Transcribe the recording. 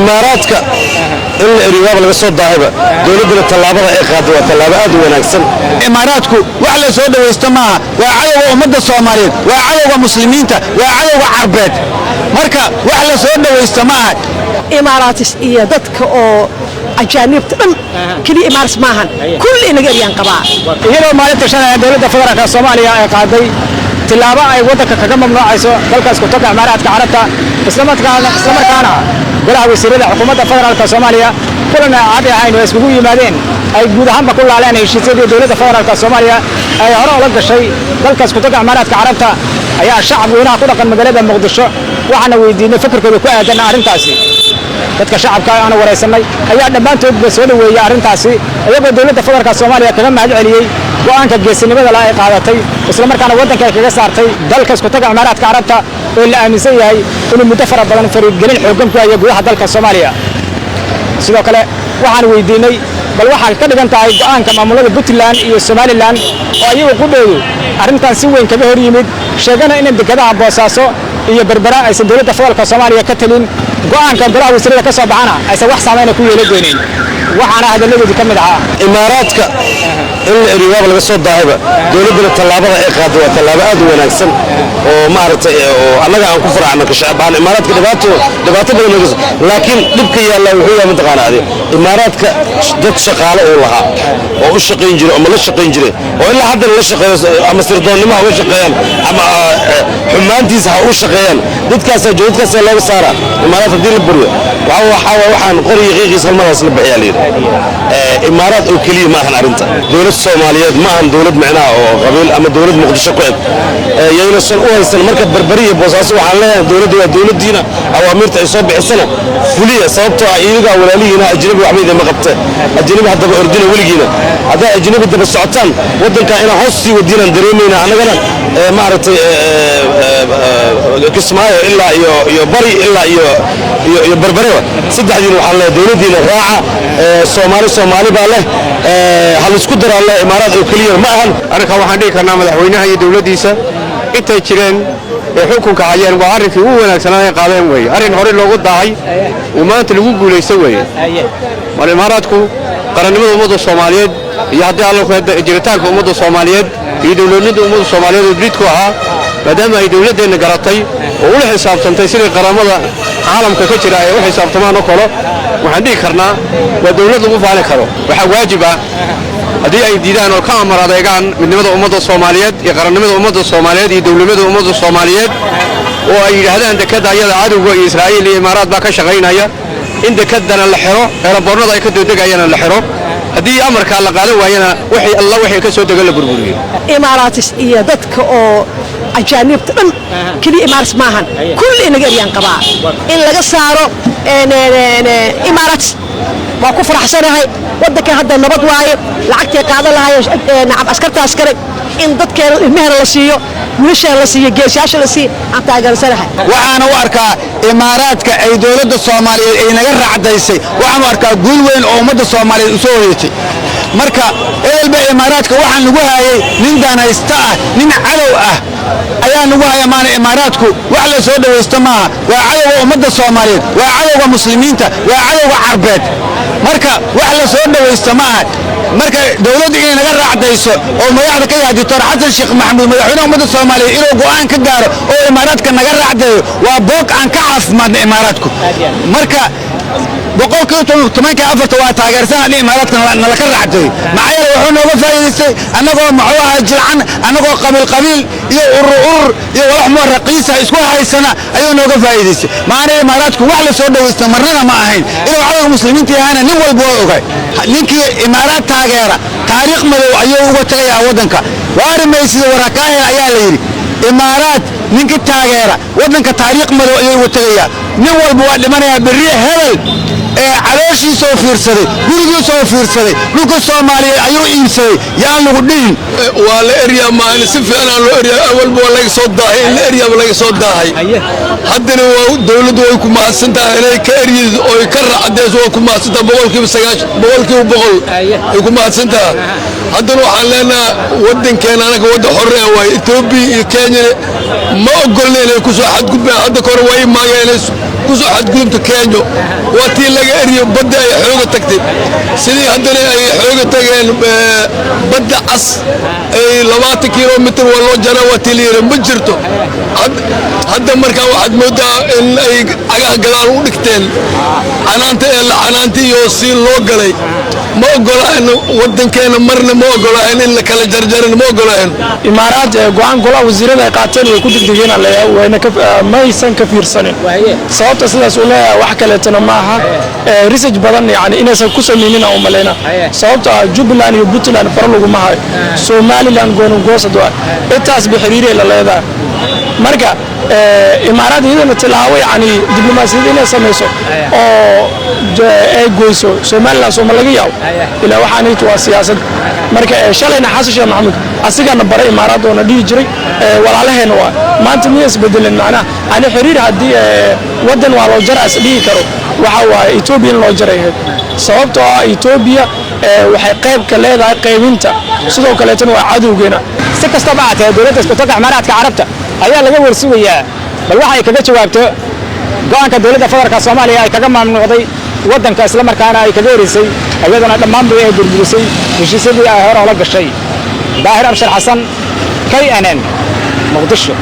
Imaaraadka in la eriyo waaba laga soo daahayba. Dowladduna tallaabada ay qaaday waa tallaabo aad u wanaagsan. Imaaraadku wax la soo dhawaysto maaha. Waa cadowga ummadda Soomaaliyeed, waa cadowga Muslimiinta, waa cadowga Carbeed. Marka wax la soo dhawaysto maaha. Imaaraatis iyo dadka oo ajaanibta dhan, keliya Imaaratis maahan, kulli inaga eryaan qabaa. Iyadoo maalinta shalay ee dowladda federaalka Soomaaliya ay qaaday tillaabo ay waddanka kaga mamnuucayso dalka Isku Tagga Imaaraadka Carabta, islamarkaana golaha wasiirada xukuumadda federaalka Soomaaliya kulan aan caadi ahayn oo iskugu yimaadeen ay guud ahaanba ku laaleen heshiisyadii dowladda federaalka Soomaaliya ay hore ula gashay dalka Isku Tagga Imaaraadka Carabta, ayaa shacab weynaha ku dhaqan magaalada Muqdisho waxaana weydiinay fikirkooda ku aadan arrintaasi. Dadka shacabka aanu waraysanay ayaa dhammaantoodba soo dhoweeyey arrintaasi, iyagoo dowladda federaalka Soomaaliya kaga mahad celiyey go'aanka geesinimada la ay qaadatay, islamarkaana waddanka ay kaga saartay dalka Isku Tagga Imaaraadka Carabta oo la aaminsan yahay inuu muddo fara badan fariidgelin xooggan ku hayo gudaha dalka Soomaaliya. Sidoo kale waxaan weydiinay bal waxaa ka dhigan tahay go'aanka maamulada Puntland iyo Somaliland oo ayagu qudhoodu arrintan si weyn kaga hor yimid, sheegana in dekedaha Boosaaso iyo Berbera aysan dowladda federaalka Soomaaliya ka talin, go'aanka golaha wasiirada ka soo baxana aysan wax saamayna ku yeelan doonin. Waxaana hadalladoodii ka mid ahaa: Imaaraadka in la eriyo waaba laga soo daahayba. Dowladduna tallaabada ay qaaday waa tallaabo aad u wanaagsan oo maaragtay oo annaga aan ku faraxno ka shacab ahaan. Imaaraadka dhibaato badan naga, laakiin dhibka yaalla wuxuu yahay, mataqaana adi, Imaaraadka dad shaqaale uu lahaa oo u shaqayn jiray ama la shaqayn jiray oo ilaa haddana la shaqeeyo, ama sirdoonnimo ha uga shaqeeyaan ama xumaantiisa ha u shaqeeyaan, dadkaasaa jooga, dadkaasaa looga saaraa. Imaaraad haddii la buriyo, waxaa waxaan qoriga qiiqiis halmadaas la bixiyaa layidhi. Imaaraad oo keliya ma ahan arrinta. Dowlad Soomaaliyeed ma ahan dowlad micnaha oo qabiil ama dowlad Muqdisho ku eg yaynasan u haysan. Marka Berberi iyo Boosaaso waxaan leeyahay, dowladda waa dowladdiina, awaamiirta ay soo bixisana fuliya, sababtoo ah iyagaa walaalihiina. Ajnabi waxba idinma qabte, ajnabi haddaba ordina weligiina. Haddaa ajnabi daba socotaan, waddanka inaan hoos sii wadiinaan dareemayna. Annagana maaragtay Kismaayo ilaa iyo Bari ilaa iyo Berbereba, saddexdiina waxaan leeyahay, dowladdiina raaca. Soomaali Soomaali baa leh, ha laisku daraa leh. Imaaraad oo keliya ma ahan. Arrinkan waxaan dhihi karnaa madaxweynaha iyo dowladdiisa intay jireen ee xukunka hayeen waa arrinkii ugu wanaagsanaa ay qaadeen weeye. Arrin horey loogu daahay uu maanta lagu guulaysto weeye. Mar Imaaraadku qarannimada ummadda Soomaaliyeed iyo haddii Alla jiritaanka ummadda Soomaaliyeed iyo dowladnimada ummadda Soomaaliyeed oo lidku ahaa, maadaama ay dowladdeenna garatay oo ula xisaabtantay sidii qaramada caalamka ka jira ay u xisaabtamaan oo kale, waxaan dhihi karnaa waa dowlad lagu faani karo. Waxaa waajib ah haddii ay diidaan oo ka amar adeegaan midnimada ummadda Soomaaliyeed iyo qarannimada ummadda Soomaaliyeed iyo dowladnimada ummadda Soomaaliyeed oo ay yidhaahdaan dekadda ayada cadowga iyo Israa'iil iyo Imaaraad baa ka shaqaynaya, in dekedana la xiro, airportyada ay ka doodegayana la xiro, haddii amarkaa la qaadan waayana wixii alla wixii ka soo dega la burburiyo. Imaaraatis iyo dadka oo ajaanibta dhan, keliya Imaaratis maahan, kulli inaga eryaan qabaa in laga saaro Imaaraatis. Waa ku faraxsanahay. Waddankan hadda nabad waaye. Lacagtay qaadan lahaayeen nacam askartaas kale in dadkeena ilmahena la siiyo, wiilasheena la siiyo, geesiyaasha la siiyo, aan taageersanahay. Waxaana u arkaa Imaaraadka ay dowladda Soomaaliyeed ay naga raacdaysay, waxaan u arkaa guul weyn oo ummadda Soomaaliyeed u soo hoyatay. Marka ehelba Imaaraadka waxaan lagu hayay nin danaysta ah, nin cadow ah ayaa nagu haya maana. Imaaraadku wax la soo dhawaysto maaha. Waa cadowga ummadda Soomaaliyeed, waa cadowga Muslimiinta, waa cadowga Carbeed. Marka wax la soo dhawaysto maaha. Marka dowladdu inay naga raacdayso oo madaxda ka yahay Doctor Xasan Sheekh Maxamuud, madaxweynaha ummadda Soomaaliyeed, inuu go'aan ka gaaro oo Imaaraadka naga raacdayo, waa boog aan ka caafimaadna Imaaraadku. Marka 14% waa taageersan in Imaaraadka nala ka raacdayo. Maxaa yeele, wuxuu nooga faa'iidaystay annagoo muxuu ahaa jilcan, annagoo qabiil qabiil iyo urur urur iyo walax moo raqiisa isku haysana ayuu nooga faa'iidaystay. Maana Imaaraadku wax la soo dhawaysta marnana ma ahayn. Inuu cadowga Muslimiinta yahana nin walba waa ogay. Ninkii Imaaraad taageera taariikh madow ayuu uga tegayaa waddanka. Waari maysida warakaahel ayaa la yidhi. Imaaraad ninkii taageera waddanka taariikh madow ayuu uga tegayaa. Nin walba waa dhimanayaa berri. Hebel ee calooshiisoo fiirsaday, gurigiisoo fiirsaday, dhulka Soomaaliyeed ayuu iibsaday, yaan lagu dhihin. Waa la eryaa maalin, si fiican loo eryaa. Awalba waa laga soo daahay, in la eryaaba laga soo daahay. Haddana waa dowladdu way ku mahadsan tahay inay ka eryid oo ka raacdeyso. Waa ku mahadsan tahay 90%, 100% ay ku mahadsan tahay. Haddana waxaan leenahay waddankeena anaga waddan xorre ah waaye. Etoobiya iyo Kenya Ma ogolna inay ku soo xadgudbaan. Hadda ka hore waa imaageen inay ku soo xadgudubto Kenya, waa tii laga eriyo, badda ay xooga tagtay. Sidii haddana ay xooga tageen Badda Cas ay 20 kilomitir waa loo jaraa, waa tii la yidhi ma jirto. Hadda markaa waxaad moodaa in ay cagaha gadaal u dhigteen canaanta ee la canaanta iyo si loo galay. Ma ogolaahno waddankeena, marna ma ogolaahno in la kala jarjarin, ma ogolaahno. Imaaraad go'aan golaha wasiirada ay qaateen way ku degdegeen, leeyahay, wayna ka maysan ka fiirsanin. Sababta sidaas uu leeyahay wax kaleetana ma aha, research badan yani inaysan ku sameynin aan u malayna. Sababta ah Jubbaland iyo Puntland faro laguma hayo, Somaliland goonugoosad waa intaas ba xiriiray la leedahay. Marka Imaaraad iyadana tilaabo yani diblomaasiyad inay samayso oo ay goyso Somaliland, sooma laga yaabo? Ilaa waxaanaytu waa siyaasad. Marka shalayna Xasan Sheekh Maxamuud asigana baray Imaaraad oona dhihi jiray walaalaheena waa. Maanta miya isbedelin? Macnaha ani xiriir haddii waddan waa loo jara is dhihi karo, waxa waaye Etoobiya in loo jaray ahayd, sababtoo ah Etoobiya waxay qayb ka leedahay qaybinta, sidoo kaleetana waa cadowgeena. Si kastaba ahaatee, dowladda Isku-tagga Imaaraadka Carabta ayaa laga warsugayaa bal waxa ay kaga jawaabto go'aanka dowladda federaalka Soomaaliya ay kaga mamnuucday waddanka, isla markaana ay kaga erisay, iyaduna dhammaanba ay burburisay heshiisyadii ay hore ula gashay. Daahir Abshar Xasan, KNN, Muqdisho.